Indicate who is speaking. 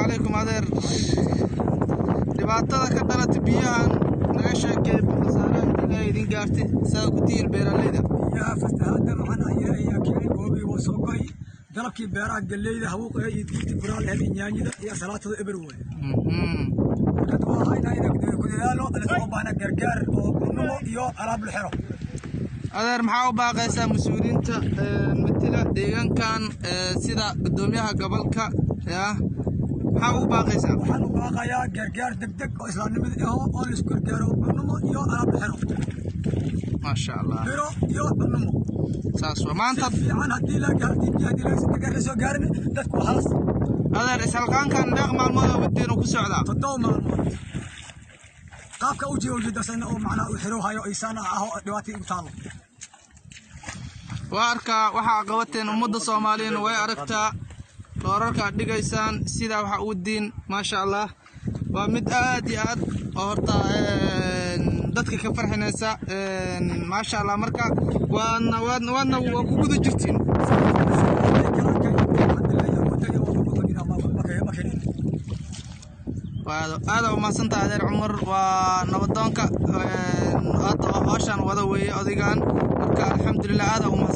Speaker 1: Calaykum adeer, dhibaatada ka dhalatay biyahan naga sheekay, khasaaraha inta ilaahay idin gaartay, saa ku tihiin beeraleyda.
Speaker 2: Biyaha fatahaada macana ayaa keenay, goobii waa soo go'ay, dalabkii beeraha, galleyda, habuuqa iyo digirta buraal lahayd iyo yaanyada iyo salaatada eber wey. Marka waa haynaa inaan ku dadaalo lasoo baahna gargaar oo cunno iyo alaab la xiro.
Speaker 1: Adeer, maxaa u baaqaysaa mas-uuliyiinta matila deegaankan, sida gudoomiyaha gobolka ya, maxaa ugu baaqaysaa?
Speaker 2: Waxaan u baaqayaa gargaar degdeg oo islaamnimada aho oo laisku gargaaro, cunno iyo alaab la xiro.
Speaker 1: Maasha Allah.
Speaker 2: Biro iyo cunno.
Speaker 1: Saas waa maanta.
Speaker 2: Si fiican haddii la gaartay biyo, haddii laga gargaar la soo gaarin, dadku waa halas.
Speaker 1: Adeer, isxilqaankan meeq maalmood oo wadeen ku socdaa?
Speaker 2: 7 maalmood. Qaabka u jiro ujeedasana oo macnaha u xiro hayo isaan ah oo dhibaato igu taalo.
Speaker 1: Waa arkaa waxaa qabateen, ummadda Soomaaliyeedna way aragtaa doorarka aad dhigaysaan, sidaa waxa u diin. Maasha Allah, waa mid aad iyo aad oo horta dadka ka farxinaysa. Maasha Allah, marka waadna waa ku guda jirtiin. Waa aad u mahadsantahay adeer Cumar, waa nabadoonka hadda oo hawshan wada weeye odaygan. Marka alxamdulilah, aad u mahadsan.